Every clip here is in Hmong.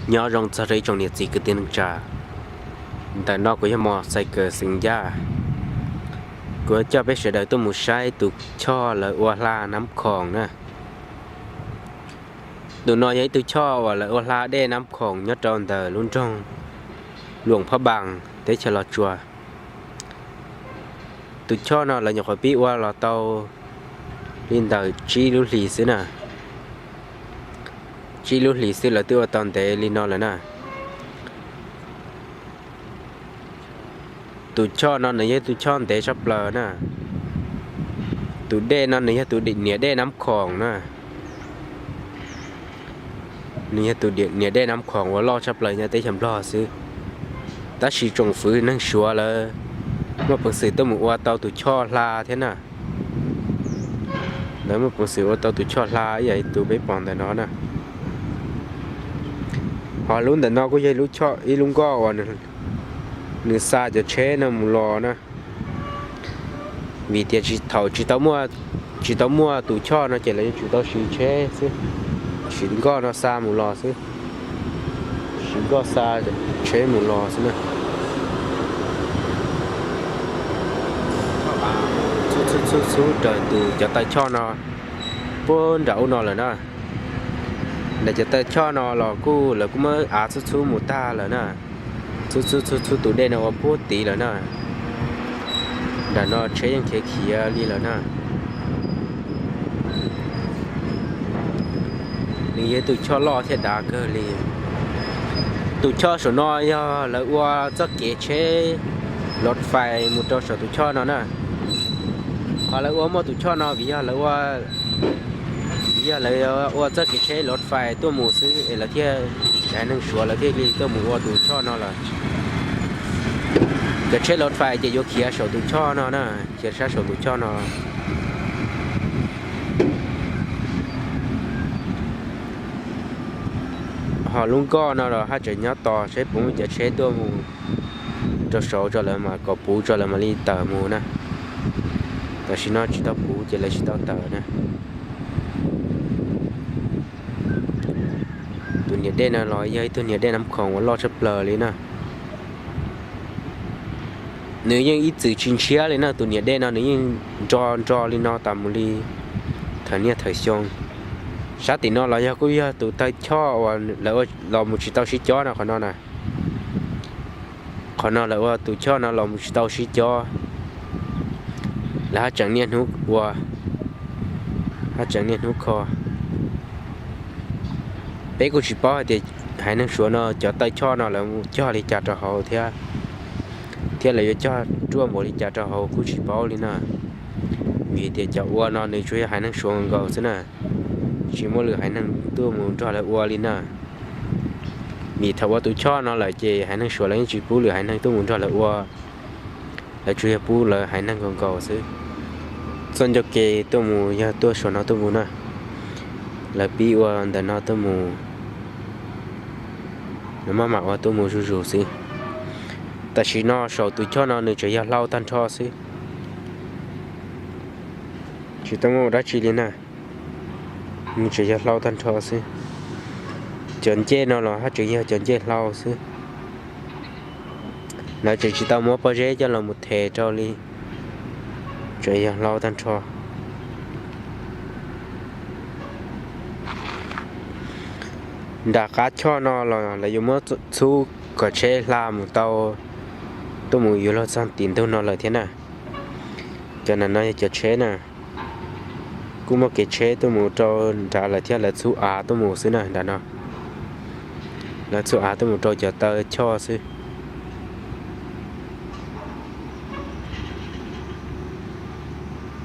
Nyob zoo txog rau ib tsoom niam txiv kwv tij neej tsa. Ntawm no kuv yog Mos Xais Kaws xeem Yaj. Kuv yuav coj peb sawv daws tuaj mus saib tus choj lawv ua hla Nab Khoom na. Tus no yog ib tug choj uas lawv ua hla dej Nab Khoom nyob rau ntawm lub nroog Luam Phab Npas teb chaws Los Tsuas. Tus choj no lawv nyuam qhuav pib ua los tau li ntawm tsib lub hlis xwb na. Tsib lub hlis xwb lawv twb ua tau ntev li no lawm na. Tus choj no nws yog tus choj ntev tshaj plaws na. Tus dej no nws yog tus niam dej Nab Khoom na. Nws yog tus niam dej Nab Khoom uas loj tshaj plaws nyob teb chaws Nplog xwb. Tab sis tsoom fwv neeg Suav lawv muaj peev xwm tuaj mus ua tau tus choj hla thiab na. Lawv muaj peev xwm ua tau tus choj hla ib yam li tus peb pom ntawm no na. Ho lub ntawm no kuj yog ib lub nkoj uas nws xa cov tsheb no mus los na. Vim tias thaum tsis tau muaj tus choj no ces lawv yuav tsum tau siv tsheb xwb, siv nkoj no xa mus los xwb, siv nkoj xa tsheb mus los xwb na. Txhub txhub txhub raws tus cov taw choj no puag nram ub no lawm na. Ntawm cov taw choj no los kuj lawv kuj muab av txhub txhub mus tag lawm na. Txhub txhub txhub txhub tus dej no ua puag tid lawm na. Nram no tsheb yeej khiav khiav li lawm na. Nws yog tus choj loj thiab dav kawg li. Tus choj saum no yog lawv ua txoj kev tsheb lov fais mus rau saum tus choj no na. Qhov lawv ua muaj tus choj no vim yog lawv ua, vim yog lawv ua txoj kev tsheb lov fais tuaj mus xwb es lawv thiaj, cov haiv neeg Suav lawv thiaj li tuaj mus ua tus choj no lawm. Cov tsheb lov fais ces yuav khiav saum tus choj no na, khiav sab saum tus choj no. Ho lub nkoj no los haj tseem nyob tos saib puas muaj cov tsheb tuaj mus rau saud tso lawv mam kom puv tso lawv mam li tawm mus na. Tam sim no tsis tau puv ces lawv tsis tau tawm na. Tus niam dej no los yog ib tug niam dej Nab Khoom uas loj tshaj plaws li na. Nws yeej ib txwm tsis ntshiab li na, tus niam dej no nws yeej nro nro li no tas mus li thaum niaj thaum xyoo. Sab tim no los yog kuj yog tus taw choj uas lawv los mus tsis tau sib cob no qhov no na. Qhov no lawv ua tus choj no los mus tsis tau sib cob. Lawv haj tseem niaj hnub ua, haj tseem niaj hnub kho. Peb kuj tsis paub hais tias haiv neeg Suav no cov taw choj no lawv cog li cas rau hauv thiab, thiab lawv yuav cog ruaj npaum li cas rau hauv kuj tsis paub li na. Vim tias cov ua no nws tsuas yog haiv neeg Suav nkaus xwb na, tsis muaj lwm haiv neeg tuaj mus nrog lawv ua li na. Vim thaum ua tus choj no lawm ces haiv neeg Suav lawv yeej tsis pub lwm haiv neeg tuaj mus nrog lawv ua, lawv tsuas yog pub lawv haiv neeg nkaus nkaus xwb. Txoj ncauj ke tuaj mus yog tuaj saum no tuaj mus na, lawv pib ua ntawm no tuaj mus, lawv maj mam ua tuaj mus zuj zus xwb. Tam sim no saum tus choj no nws tseem yog hlau tag nrho xwb, tsis tau muaj dab tsi li na. Nws tseem yog hlau tag nrho xwb. Cov ncej no los haj tseem yog cov ncej hlau xwb. Lawv tseem tsis tau muab pob zeb coj los mus them rau li, tseem yog hlau tag nrho. Nram qab choj no los lawv yuav muab txhub kom tsheb hla mus tau, tuaj mus yuav luag txog tim ntug no lawm thiab na. Cov nram no yog cov tsheb na, kuj muaj kev tsheb tuaj mus rau nrad lawm thiab, lawv txhub av tuaj mus xwb na nram no. Lawv txhub av tuaj mus rau cov taw choj xwb.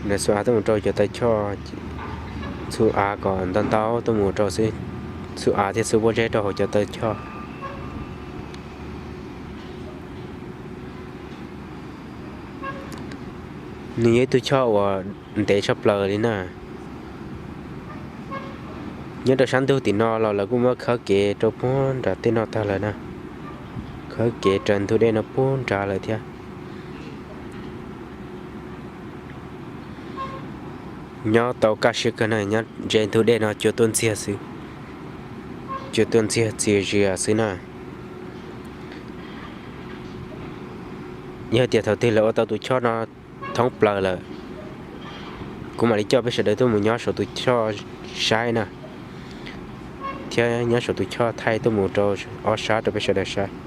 Lawv txhub av tuaj mus rau cov taw choj, txhub av kom ntau ntau tuaj mus rau xwb, txhub av thiab txhub pob zeb rau hauv cov taw choj. Nws yog ib tug choj uas ntev tshaj plaws li na. Nyob rau sab ntug tim no los lawv kuj muab khawb kev rau puag nram tej no tag lawm na. Khawb kev raws ntug dej no puag nrad lawm thiab. Nyob tau kaj siab kawg na, nyob ntse ntug dej no cua tuaj ntxiag xwb. Tsuas tuaj ntxiag txias zias xwb na. Yog tias thaum twg lawv ua tau tus choj no thoob plaws lawm, kuv mam li coj peb sawv daws tuaj mus nyob saum tus choj saib na, thiab nyob saum tus choj thaij tuaj mus rau ob sab rau peb sawv daws saib.